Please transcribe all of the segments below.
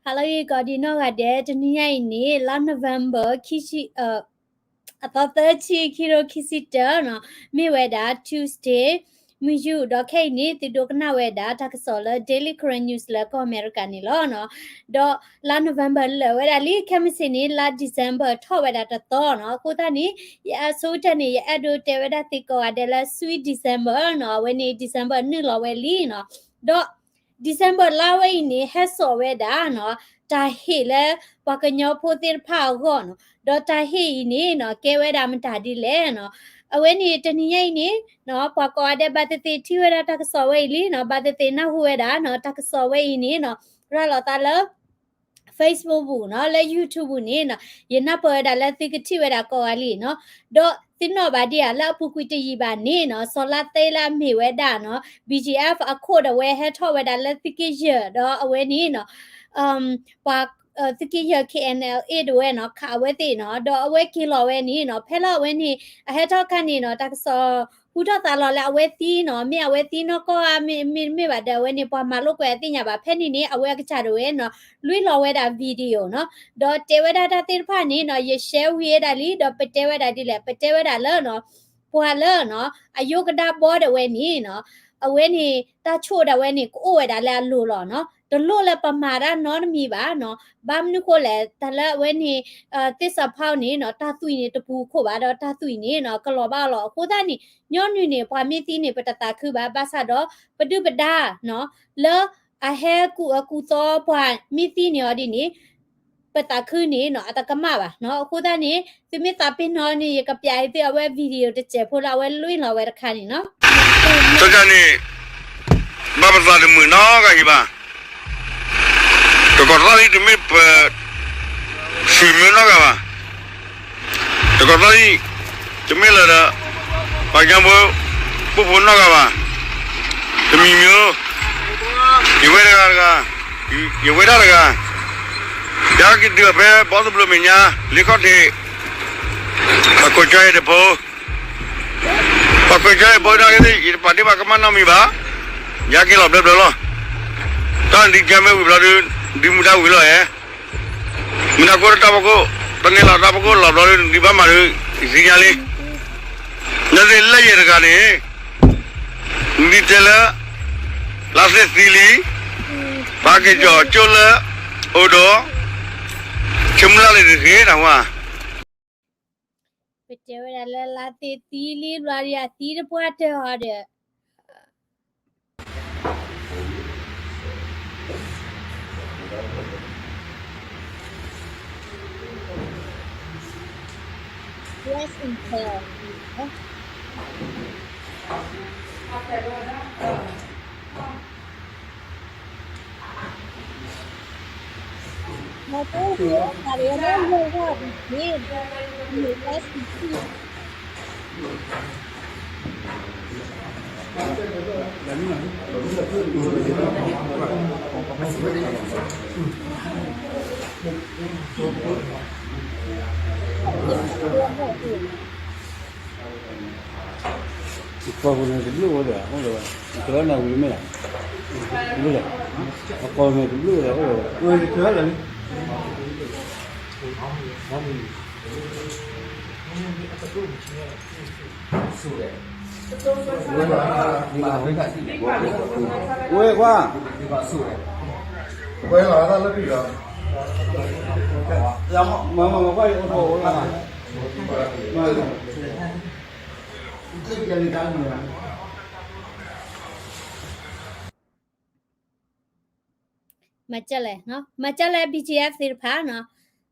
ဟါလၢဂ့ၤကိးဒံးနီၢ်ဂၤဒဲး, တနံၤညါအံၤန့ၣ် လါ November ခံဆံ, အသီသၢဆံ ခံကထိခံဆံတၢနီၤ, မ့ၢ်ဝဲဒၣ် Tuesday မုၢ်ယူာ်, ဒီးခဲအံၤန့ၣ် သုဒိကနၣ်ဝဲဒၣ်တၢ်ကစီၣ်လၢ Daily Karen News လၢကီၢ်အမဲရကၤန့ၣ်လီၤနီၤ. ဒီးလါ November လၢာ်ဝဲဒၣ်လံ, ခဲမုၢ်ဆ့ၣ်န့ၣ် လါ December ထီၣ်ဝဲဒၣ်တသီနီၤ. အဃိသတးန့ၣ် ယအဲၣ်ဆိကတၢၢ်န့ၣ် ယအဲၣ်ဒိးတဲဝဲဒၣ်သုကိးဂၤဒဲးလၢ Sweet December နီၤ, အဝဲန့ၣ် December နုာ်လီၤဝဲလံနီၤ. ဒီး December လါဝဲအံၤန့ၣ် ဟဲစိာ်ဝဲဒၣ်နီၤ, တၢ်ဟ့ၣ်လၢပှၤကညီဖိသ့ၣ်တဖၣ်အဂီၢ်နီၤ. ဒီးတၢ်ဟ့ၣ်အံၤန့ၣ်နီၤ ကဲဝဲဒၣ်မတၤဒ်လဲၣ်နီၤ. အဝဲန့ၣ်တနံၤညါအံၤန့ၣ်နီၤ ပှၤကိးဂၤဒဲးဘၣ်သ့ၣ်သ့ၣ်ထံၣ်ဝဲဒၣ်တၢ်ကစီၣ်ဝဲအံၤလံနီၤ, ဘၣ်သ့ၣ်သ့ၣ်နၢ်ဟူဝဲဒၣ်နီၤ, တၢ်ကစီၣ်ဝဲအံၤန့ၣ်နီၤ ရၤလီၤသးလၢ Facebook ပူၤနီၤ, လၢ YouTube ပူၤန့ၣ်နီၤ, ယနၢ်ပၢၢ်ဝဲဒၣ်လၢသုကထံၣ်ဝဲဒၣ်ကိးဂၤလံနီၤ. ဒီးသုနီၣ်ဘၣ်ဒံးဧါ, လၢအပူၤကွံာ်တယံာ်ဘၣ်န့ၣ်နီၤ, စီၤလါသ့လၢအမ့ၢ်ဝဲဒၣ်နီၤ B G F အခိၣ်ဒီး အဝဲဟဲထီၣ်ဝဲဒၣ်လၢသုးက့ယဲၢ် ဒီးအဝဲန့ၣ်နီၤ ပှၤ သုးက့ယဲၢ် K N L A တဝဲနီၤ ခးအဝဲသ့ၣ်နီၤ, ဒီးအဝဲက့ၤလီၤဝဲန့ၣ်နီၤ, ဖဲလၢအဝဲန့ၣ် အဟဲထီၣ်အခါန့ၣ်နီၤ တၢ်ကစီၣ်ဟူထီၣ်သါလီၤလၢအဝဲသံနီၤ, မ့ၢ်အဝဲသံနီၢ်ကီၢ်ဧါ, မ့ၢ်မ့ၢ်ဘၣ်ဒီး အဝဲန့ၣ် ပှၤမၤလိာ်ကွဲးအသ့ၣ်ညါဘၣ်. ဖဲန့ၣ်န့ၣ် အဝဲအကစၢ်တဝဲနီၤ လွံၢ်လီၤဝဲဒၣ် video နီၤ, ဒီးတဲဝဲဒၣ်တၢ်သ့ၣ်တဖၣ်န့ၣ်နီၤ ယ share ဝံၤဝဲဒၣ်လံ, ဒီးပတဲဝဲဒၣ်ဒ်လဲၣ်, ပတဲဝဲဒၣ်လၢနီၤ ပှၤလၢနီၤ အယိကဒါဘီဒၣ်ဝဲန့ၣ်နီၤ, အဝဲန့ၣ် တၢ်ဆိၣ်ဒၣ်ဝဲန့ၣ် ကအိၣ်ဝဲဒၣ်လၢအလိၤလီၤနီၤ. တလိၣ်လၢပမၤတၢ်နီတမံၤဘၣ်နီၤ. ဘၣ်မနုၤဃိလဲၣ်, တၢ်လၢအဝဲန့ၣ် သစ္စာဖောက်န့ၣ်နီၤ တၢ်သွံၣ်န့ၣ်တပူၤခိၣ်ဘၣ်, ဒီးတၢ်သွံၣ်န့ၣ်နီၤ ကလီၤဘၣ်အီၤလီၤ. အဃိသတးန့ၣ် ညီနုၢ်န့ၣ် ပှၤမ့ၢ်သံန့ၣ် ပတသးခုဘၣ်, ဘၣ်ဆၣ်ဒီး ပဒုၣ်ပဒါနီၤ လၢအဟဲကူၣ်အၢကူၣ်သီပှၤမ့ၢ်သံန့ၣ်အီၤဒ်န့ၣ် ပသးခုန့ၣ်နီၤ အတကမၣ်ဘၣ်နီၤ. အဃိသတးန့ၣ် သုမ့ၢ်သးပ့ၤနီၤန့ၣ် ယကပျးအံၤသုအဝဲ video တစဲးဖိလၢအဝဲလွံၢ်လီၤဝဲတခါန့ၣ်နီၤ. တကးန့ၣ် ဘၣ်ပသးတမုာ်နီတဂၤအံၤဘၣ်. တကီၢ်သီလံ တမ့ၢ်ပ ဆွေမျိုးနီတဂၤဘၣ်. တကီၢ်သီလံ တမ့ၢ်လၢဒီး ပှၤကညီဖိ ပုၢ်ဖိနီတဂၤဘၣ်. တမံၤမံၤ ယဝဲတဂၤတဂၤ, ယဝဲဒၣ်တဂၤ, ယက့ၤတုၤဖဲဘီသဘျိမဲာ်ညါ လ့ခီၣ်ထံး ပှၤကိးကၠီယဲၢ်တဖိ, ပှၤကိးကၠီယဲၢ်ဖိဒၣ်က့ၤသ့ၣ် ယတပာ်ဒ့ၣ်ပှၤကမၣ်နီတမံၤဘၣ်, ယက့ၤလီၤဘျၢဘျၢလီၤ. တၢ်ဒ်ကဲမ့ၢ်ဝံၤဘျီဒုး ဒုးမူဒါဝံၤလီၤဧါ. မ့ၢ်တၢ်ကိၢ်တၢ်ဖီခိၣ်, တန့ၢ်လီၤတၢ်ဖီခိၣ်လီၤဘျီဒုး ဒုးဘၣ်မၤဒုး ယသ့ၣ်ညါလံ. နသ့ၣ်လၢယဲၢ်တဂၤန့ၣ် နဒ်တဲလၢ လါသ့ၣ်သံလံ, ပှၤက့ၤကီၤကၠိလၢ အိၣ်ဒီး ဆိမုၢ်လၢ်လၢတဂ့ၤ နဝါ. ပတဲဝဲဒၣ်လၢလါသ့ၣ်သံလံ ဘျီဒုးအသံတပှၢ်တၢၢ်အီၤဒီး Rest in peace. အကိးန့ၣ်တဘျုးဝဲဒီး အိၣ်ဒီး အကိးန့ၣ်တဘျုးဝဲဒီး အိၣ်ဒီး ဝဲတဘျုးလၢာ်လံ ဝဲကွၢ် ဝဲလီၤသးလၢပံၤလီၤ မၤမၤမၤကွၢ်ယအိၣ်ထီၣ်အိၣ်လီၤ မၤကလဲၣ်, မၤကလဲၣ် BGF သ့ၣ်တဖၣ်နီၤ,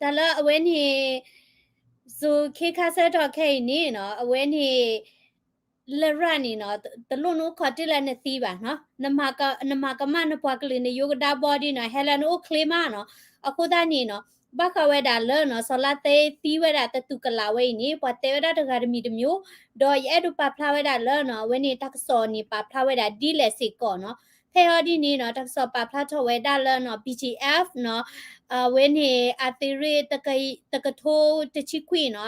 တၢ်လၢအဝဲန့ၣ် စိၤခ့ခါဆၢကတီၢ်ခဲအံၤန့ၣ်နီၤ, အဝဲန့ၣ် လရာ်န့ၣ်နီၤ, တလိၣ်နအိၣ်ခိးတုၤလၢနသံဘၣ်နီၤ, နမၤကမၣ်နပှၤကလုာ် နယိကဒါဘီဒ်နီၤ, ဟဲလၢနအိၣ်ချ့မးနီၤ, အဃိသတးန့ၣ်နီၤ, ဘၣ်ဃးဝဲဒၣ်လၢနီၤ, စီၤလါသ့သံဝဲဒၣ်တတူၢ်ကလာ်ဝဲအံၤန့ၣ် ပှၤတဲဝဲဒၣ်တဂၤတမံၤတမံၤ, ဒီးယအဲၣ်ဒိးပာ်ဖျါဝဲဒၣ်လၢနီၤ, အဝဲန့ၣ်တၢ်ကစီၣ်န့ၣ် ပာ်ဖျါဝဲဒၣ်ဒ်လဲၣ်စ့ၢ်ကီးနီၤ, ဖဲအံၤဒ်န့ၣ်နီၤ, တၢ်ကစီၣ်ပာ်ဖျါထီၣ်ဝဲဒၣ်လၢနီၤ, BGF နီၤ, အဝဲန့ၣ် အသုးရ့ၣ် တကထိတဆံခွံနီၤ,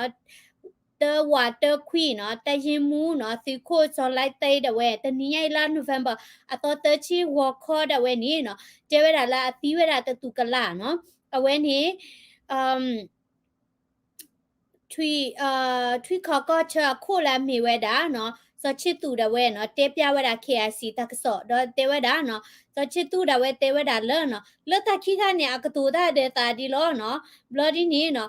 တၢဝးတၢခွံနီၤ တၢ်ယ့ၢ်မူနီၤ သုးခိၣ်စီၤလါသ့ဒၣ်ဝဲ တနံၤညါအံၤလါ November အသီသၢဆံဂီၤခီဒၣ်ဝဲန့ၣ်နီၤ တဲဝဲဒၣ်လၢအသံဝဲဒၣ်တတူၢ်ကလာ်နီၤ အဝဲန့ၣ် ထွံၣ်ခီၣ်ကီၢ်ဆၢအခိၣ်လၢအမ့ၢ်ဝဲဒၣ်နီၤ စီၤဆ့သူၣ်ဒၣ်ဝဲနီၤ တဲပျၢ်ဝဲဒၣ် K I C တၢ်ကစီၣ် ဒီးတဲဝဲဒၣ်နီၤ စီၤဆ့သူၣ်ဒၣ်ဝဲတဲဝဲဒၣ်လၢနီၤ လၢတၢ်ခံခါန့ၣ် အကတိၤတၢ်ဒီးသးဒ်လီၤနီၤ ဘျီဒ်န့ၣ်နီၤ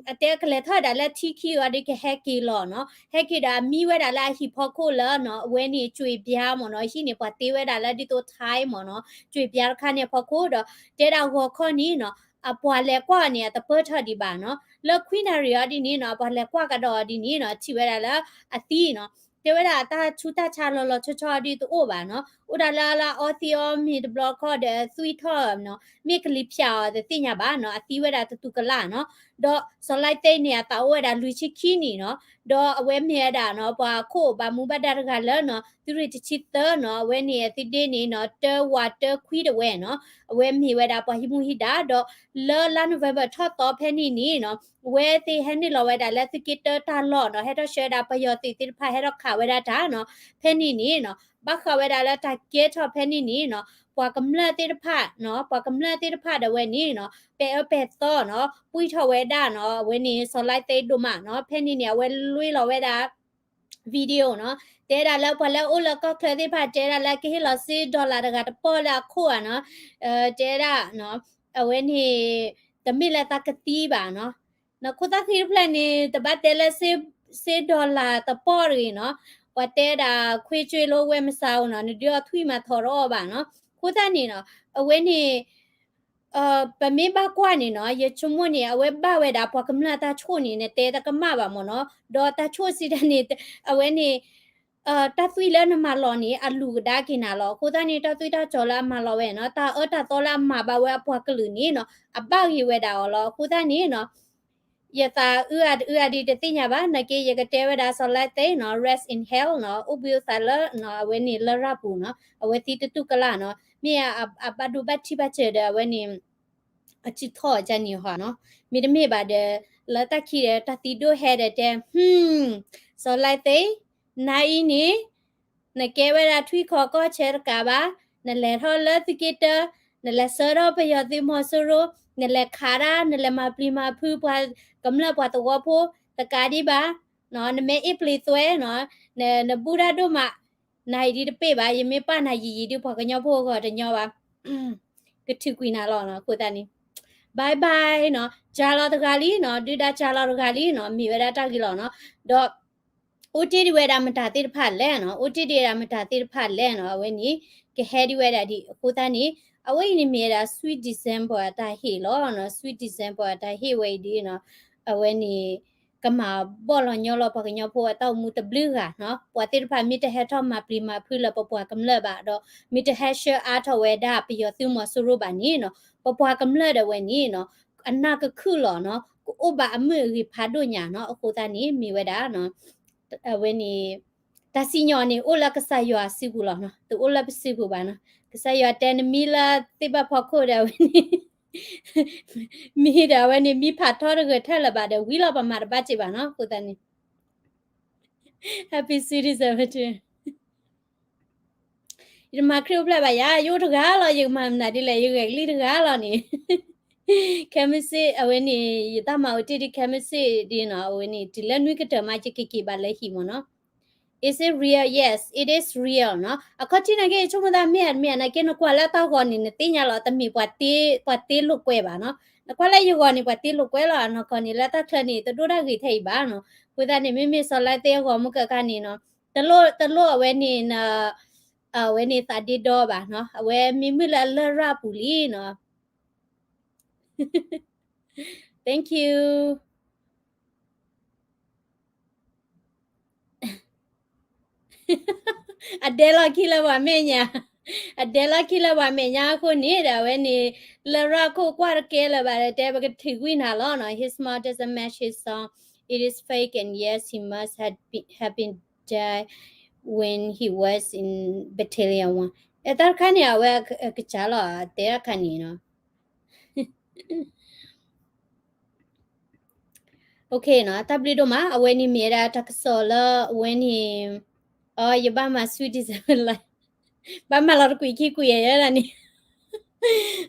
အတဲကလဲၤထီၣ်ဝဲဒၣ်လၢထံခံအီၤဒီးကဟဲက့ၤလီၤနီၤ ဟဲက့ၤဒီးအမံဝဲဒၣ်လၢအဟံၣ်ဖီခိၣ်လၢနီၤ အဝဲန့ၣ် ကွ့ၢ်ဘျါမ့ၢ်နီၤ ဟံၣ်န့ၣ်ပှၤတ့ဝဲဒၣ်လၢဒ်သိး tile မ့ၢ်နီၤ ကွ့ၢ်ဘျါတခါန့ၣ်အဖီခိၣ်ဒီး တဲဒၣ်ဂီၤခီန့ၣ်နီၤ အပှၤလဲၤကွၢ်အီၤန့ၣ် အတပၢၢ်ထီၣ်ဒံးဘၣ်နီၤ လၢခွံနၣ်ရံၣ်အီၤဒ်န့ၣ်နီၤ အပှၤလဲၤကွၢ်ကဒီးအီၤဒ်န့ၣ်နီၤ ထံၣ်ဝဲဒၣ်လၢအသံနီၤ တဲဝဲဒၣ်အတၢ်ဆူးတၢ်ဆါလီၤလီၤဆီဆီဒ်တအိၣ်ဘၣ်နီၤ အိၣ်ဒၣ်လၢလၢအီသံးအီမ့ၤတဘျီခီဒီးသွံၣ်ထီၣ်နီၤ မ့ၢ်ကလံၤဖၠးအီၤတသ့ၣ်ညါဘၣ်နီၤ အသံဝဲဒၣ်တတူၢ်ကလာ်နီၤ ဒီးစီၤလါသ့န့ၣ် အသးအိၣ်ဝဲဒၣ်လွံၢ်ဆံခံနံၣ်နီၤ ဒီးအဝဲမ့ၢ်ဝဲဒၣ်နီၤ ပှၤခိၣ်ဘၣ်မူဘၣ်ဒါတဂၤလၢနီၤ သုးရ့ၣ်တဆံသၢနီၤ အဝဲန့ၣ်အသုးဒ့န့ၣ်နီၤ တၢဝးတၢခွံဒၣ်ဝဲနီၤ အဝဲမ့ၢ်ဝဲဒၣ်ပှၤဟံးမူဟံးဒါ ဒီးလၢလါ November ထီၣ်သီဖဲန့ၣ်န့ၣ်နီၤ အဝဲသ့ၣ်ဟဲနုာ်လီၤဝဲဒၣ်လၢသုးက့တၢတၢ်လီၢ်နီၤ ဟဲထီၣ်ဆှၢဝဲဒၣ်ပယီၤသုးသ့ၣ်တဖၣ်ဟဲထီၣ်ခးဝဲဒၣ်တၢ်နီၤ ဖဲန့ၣ်န့ၣ်နီၤ ဘၣ်ဃးဝဲဒၣ်လၢတၢ်ကဲထီၣ်ဖဲန့ၣ်န့ၣ်နီၤ ပှၤကမျၢၢ်သ့ၣ်တဖၣ်နီၤ ပှၤကမျၢၢ်သ့ၣ်တဖၣ်ဒၣ်ဝဲန့ၣ်နီၤ ပဲာ်အၢပဲာ်သီနီၤ ပှံၢ်ထီၣ်ဝဲဒၣ်နီၤ အဝဲန့ၣ်စီၤလါသ့ဒိၣ်မးနီၤ ဖဲန့ၣ်န့ၣ် အဝဲလွ့လီၤဝဲဒၣ် video နီၤ တဲဒၣ်လၢပှၤလၢအအိၣ်လၢကီၢ်ချၢသ့ၣ်တဖၣ် တဲဒၣ်လၢကဟ့ၣ်လီၤစ့ dollar တဂၤတပီၢ်လၢအခိၣ်ဧါနီၤ တဲဒၣ် အဝဲန့ၣ် တမ့ၢ်လၢသးကသံဘၣ်နီၤ နခိၣ်သၣ်ဃံတဖျၢၣ်န့ၣ် တဘၣ်တဲလၢစ့ dollar တပီၢ်တဂ့ၤနီၤ ပှၤတဲဒၣ်ခွ့ကၠွ့လိဝဲ မစါအိၣ်နီၤ နဒုးအီထွံၣ်မးထီၣ်တအီၣ်ဘၣ်နီၤ အဃိသတးန့ၣ်နီၤ အဝဲန့ၣ် ပမ့ၢ်ဘၣ်ကွၢ်န့ၣ်နီၤ ယဆိကမိၣ်န့ၣ် အဝဲဘၣ်ဝဲဒၣ်ပှၤကမျၢၢ်တၢ်ဆိၣ်န့ၣ် နတဲတကမၣ်ဘၣ်မ့ၢ်နီၤ ဒီးတၢ်ဆိၣ်စံးတၢ်န့ၣ် အဝဲန့ၣ် တၢ်သွံၣ်လၢနမၤလီၤန့ၣ် အလူၤကဒါက့ၤနၤလီၤ အဃိသတးန့ၣ် တၢ်သွံၣ်တၢ်စီၤလၢအမၤလီၤဝဲနီၤ တၢ်အၢတၢ်သီလၢအမၤဘၣ်ဝဲအပှၤကလုာ်န့ၣ်နီၤ အဘၣ်ဂ့ၤဝဲဒၣ်အီၤလီၤ အဃိသတးန့ၣ်နီၤ ယသးအုးအတအုးအဒံးတသ့ၣ်ညါဘၣ် နာ်က့ယကတဲဝဲဒၣ်စီၤလါသ့နီၤ rest in hell နီၤ အိၣ်ဘှံးအိၣ်သါလၢ အဝဲန့ၣ်လရာ်ပူၤနီၤ အဝဲသံတတူၢ်ကလာ်နီၤ မ့ၢ်အဘၣ်ဒိဘၣ်ထံးဘၣ်စၢၤဒီးအဝဲန့ၣ် အစုထီၣ်ကန့ၣ်ဟီနီၤ မ့တမ့ၢ်ဘၣ်ဒီး လၢတၢ်ခံဒီး တၢ်သံဒိၣ်ဟဲဒီးတဲ စီၤလါသ့ နၤအံၤန့ၣ် နကဲဝဲဒၣ်ထွံၣ်ခီၣ်ကီၢ်ဆၢတကးဘၣ် နလဲၤထီၣ်လၢသုးက့တၢ နလဲၤဆှၢထီၣ်ပယီၤသုးမီၤစိရိၤ နလဲၤခးတၢ် နလဲၤမၤပျံၤမၤဖုးပှၤကမျၢၢ်ပှၤသဝီဖိ တကးဒံးဘၣ် နမ့ၢ်အ့ၣ်ပျံၤသွဲနီၤ နဘူၣ်တၢ်ဒိၣ်မး နၤအံၤဒ်တပ့ၢ်ဘၣ် ယမ့ၢ်ပာ်နၤယံာ်ယံာ်ဒ်ပှၤကညီဖိအဂီၢ်တညီဘၣ် ကထုးကွံာ်နၤလီၤနီၤ အဃိသတးန့ၣ် bye bye နီၤ ကၢ်လီၤတဂၤလံနီၤ ဒုးဒါကၢ်လီၤတဂၤလံနီၤ မ့ၢ်ဝဲဒၣ်တၢ်ဂ့ၢ်လီၤနီၤ ဒီး အိၣ်တ့ၢ်ဒံးဝဲဒၣ်မတၤသ့ၣ်တဖၣ်လဲၣ်နီၤ အိၣ်တ့ၢ်ဒံးဝဲဒၣ်မတၤသ့ၣ်တဖၣ်လဲၣ်နီၤ အဝဲန့ၣ် ကဟဲဒံးဝဲဒၣ်ဒံး အဃိသတးန့ၣ် အဝဲအံၤန့ၣ်မ့ၢ်ဝဲဒၣ် Sweet December အတၢ်ဟ့ၣ်လီၤနီၤ Sweet December အတၢ်ဟ့ၣ်ဝဲအံၤဒ်နီၤ အဝဲန့ၣ် ကမၤဘီၣ်လီၤညီလီၤပှၤကညီဖိအတၢ်အိၣ်မူတဘျုးဂၤနီၤ ပှၤသ့ၣ်တဖၣ်မ့ၢ်တဟဲထီၣ်မၤပျံၤမၤဖုးလၢပပှၤကမျၢၢ်ဘၣ်ဒီး မ့ၢ်တဟဲဆှၢအါထီၣ်ဝဲဒၣ်ပယီၤသုးမီၤစိရိၤဘၣ်န့ၣ်နီၤ ပပှၤကမျၢၢ်ဒၣ်ဝဲန့ၣ်နီၤ အနၢ်ကခုၣ်လီၤနီၤ ကအိၣ်ဘၣ်အမုာ်အဂ့ၤဖးဒိၣ်ညါနီၤ အဃိသတးန့ၣ် မ့ၢ်ဝဲဒၣ် အဝဲန့ၣ် တၢ်စံၣ်ညီၣ်န့ၣ် အိၣ်လၢကစၢ်ယွၤစုပူၤလီၤနီၤ တအိၣ်လၢပစုပူၤဘၣ်နီၤ ကစၢ်ယွၤတဲနမံလၢသ့ၣ်ဘၣ်ဖီခိၣ်ဒီးအဝဲန့ၣ် မံဒီးအဝဲန့ၣ် မံဖးထီတဂၢၢ်ထဲလၢၤဘၣ်ဒီး ဝံၤလီၤပမၤတဘၣ်စ့ၢ်ဘၣ်နီၤ အဃိသတးန့ၣ် Happy Sweet December too ယတမၤခရံာ်အိၣ်ဖျဲၣ်ဘၣ်ယၤ ယအိၣ်တဂၤလီၤ ယကမၤမနုၤဒ်လဲၣ် ယဂဲၤကလံၣ်တဂၤလီၤန့ၣ် ခဲမုၢ်ဆ့ၣ် အဝဲန့ၣ် ယတၢ်မၤအိၣ်တ့ၢ်ဒ်ခဲမုၢ်ဆ့ၣ်ဒ်နီၤ အဝဲန့ၣ် တုၤလၢနွံကတၢၢ်မး ယကက့ၤဘၣ်လၢဟံၣ်မ့ၢ်နီၤ Is it real? Yes, it is real နီၤ အခီၣ်ထံးနာ်က့ ယဆိကမိၣ်သးမ့ၢ်ဧါတမ့ၢ်ဧါ နာ်က့နကွၢ်လၢတၢ်ဂီၤန့ၣ် နသ့ၣ်ညါလီၤ တမ့ၢ်ပှၤတ့ ပှၤတ့လိာ်ကွဲဘၣ်နီၤ နကွၢ်လၢယဂီၤန့ၣ် ပှၤတ့လိာ်ကွဲလီၤ နီၢ်ကီၢ်န့ၣ် လၢတၢ်ချၢန့ၣ် တဒိၣ်တၢ်ဂ့ၤထဲအံၤဘၣ်နီၤ အဃိသတးန့ၣ် မ့မ့ၢ်စီၤလါသ့အဂီၤမုၢ်ကၢခါန့ၣ်နီၤ တလိၣ် တလိၣ်အဝဲန့ၣ် အဝဲန့ၣ်သးဒ့ဒီဘၣ်နီၤ အဝဲမ့မ့ၢ်လၢအလရာ်ပူၤလံနီၤ Thank you အဒဲလီၢ်ခံလၢပှၤမဲာ်ညါ အဒဲလီၢ်ခံလၢပှၤမဲာ်ညါအဃိန့ၣ်ဒီး အဝဲန့ၣ် လရာ်ခိၣ်ကွၢ်တကဲလၢၤဘၣ်ဒီး တဲပကထုးကွံာ်နၤလီၤနီၤ His smile doesn't match his sound. It is fake and yes, he must have been, have been dead when he was in Battalion One. အဲတၢ်တခါန့ၣ် အဝဲကစၢ်လီၤ တဲတၢ်ခါန့ၣ်နီၤ တၢ်ဘျုးဒိၣ်မး, အဝဲန့ၣ်မ့ၢ်ဝဲဒၣ်တၢ်ကစီၣ်လၢအဝဲန့ၣ်, အ ယဘၣ်မၤ sweet December live, ဘၣ်မၤလီၤတကွံာ်ခံကွံာ်ယဲဒၣ်န့ၣ်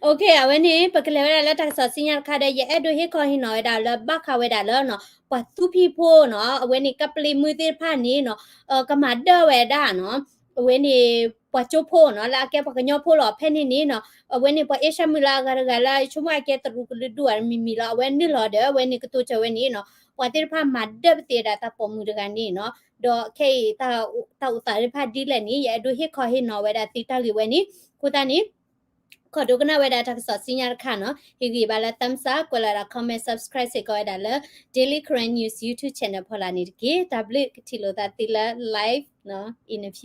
အဝဲန့ၣ် ပကလဲၤဝဲဒၣ်လၢတၢ်ကစီၣ်ဆူညါတခါဒီး ယအဲၣ်ဒိးဟ့ၣ်ခီဟ့ၣ်နီၤဝဲဒၣ်လၢဘၣ်ဃးဝဲဒၣ်လၢ ပှၤသူဖံးဖိနီၤ, အဝဲန့ၣ် ကပလံၤမုၢ်သ့ၣ်တဖၣ်န့ၣ်နီၤ, ကမၤဒၢၣ်ဝဲဒၣ်နီၤ, အဝဲန့ၣ် ပှၤကၠိဖိနီၤ လၢအကဲပှၤကညီဖိလီၤ. ဖဲန့ၣ်န့ၣ်နီၤ အဝဲန့ၣ် ပှၤအ့ရှၢၣ်မုၣ်လၢအဂၤတဂၤလၢ ဆိကမိၣ်အကဲတရူးကလုာ်ဒူၣ်ဧါ မံၤမံၤလီၤ. အဝဲနုာ်လီၤဒီး အဝဲန့ၣ်ကတိၤစၢၤဝဲန့ၣ်နီၤ, ပှၤသ့ၣ်တဖၣ်မၤဒၢၣ်ပသ့ၣ်ဒၣ်တၢ်ပိာ်မုၣ်တဂၤန့ၣ်နီၤ, ဒီးခဲအံၤ တၢ်အိၣ်သးသ့ၣ်တဖၣ်ဒ်လဲၣ်န့ၣ် ယအဲၣ်ဒိးဟ့ၣ်ခီဟ့ၣ်နီၤဝဲဒၣ်သုတၢ်ဂ့ၢ်ဝဲန့ၣ်. အဃိသတးန့ၣ် ကဒိကနၣ်ဝဲဒၣ်တၢ်ကစီၣ်ဆူညါတခါနီၤ, ဟ့ၣ်ဂံၢ်ဘါလၢ thumbs up ကွဲးလီၤဒၣ် comment, subscribe စ့ၢ်ကီးဝဲဒၣ်လၢ Daily Karen News YouTube channel ဖီလာ်န့ၣ်တက့ၢ်. တၢ်ဘျုး, ကထံၣ်လိာ်သးသုလၢ live နီၤ in a few.